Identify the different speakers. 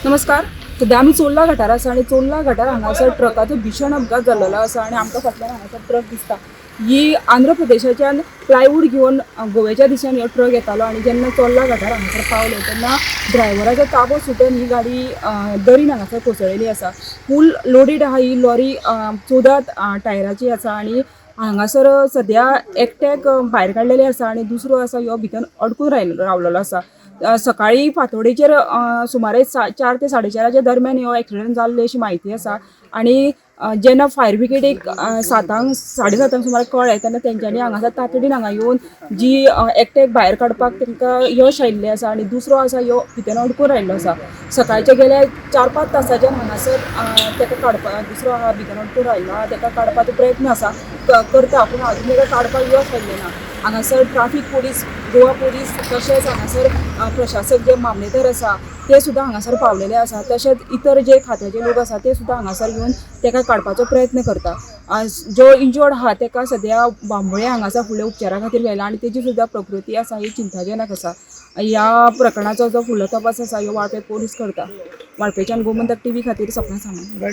Speaker 1: नमस्कार. सध्या आमी चोर्ला घाटार आसा आनी चोर्ला घाटार हांगासर ट्रकाचो भीषण अपघात जाल्लो आसा आनी आमकां फाटल्यान हांगासर ट्रक दिसता. ही आंध्र प्रदेशाच्यान प्लायवूड घेवन गोव्याच्या दिशेन हो ट्रक येतालो आनी जेन्ना चोर्ला घाटार हांगासर पावले तेन्ना ड्रायव्हराचो ताबो सुटून ही गाडी दरीन हांगासर कोसळिल्ली आसा. फूल लोडेड आहा ही लॉरी, 14 टायराची आसा आनी हांगासर सद्या एकट्याक भायर काडलेले आसा आनी दुसरो आसा ह्यो भितर अडकून रावलेलो आसा. सकाळी फांतोडेचेर सुमारे 4 ते 4:30च्या दरम्यान ह्यो एक्सिडंट जाल्ले अशी म्हायती आसा आनी जेन्ना फायर ब्रिगेडीक 7, 7:30 सुमार कळ्ळें तेन्ना तेंच्यांनी हांगासर तातडीन हांगा येवन जी एकट्याक भायर काडपाक तांकां यश आयिल्लें आसा आनी दुसरो आसा ह्यो भितर अडकून रायिल्लो आसा. सकाळच्या गेल्या 4-5 तासाच्यान हांगासर ताका काडपा दुसरो आहा भितर अडकून रायिल्लो आहा ताका काडपाचो प्रयत्न आसा करता, पूण अजून ताका काडपाक यश आयिल्लें ना. हांगासर ट्राफीक पोलीस, गोवा पोलीस तशेंच हांगासर प्रशासक जे मामलेदार आसा ते सुद्दां हांगासर पावलेले आसा, तशेंच इतर जे खात्याचे लोक आसा ते सुद्दां हांगासर येवन ताका काडपाचो प्रयत्न करता. जो इंजर्ड आहा ताका सद्या बांबोळे हांगासर फुडल्या उपचारा खातीर व्हेला आनी तेजी सुद्दां प्रकृती आसा ही चिंताजनक आसा. ह्या प्रकरणाचो जो फुडलो तपास आसा ह्यो वाळपय पोलीस करता. वाळपयच्यान गोमंतक टीव्ही खातीर सपना सामंत.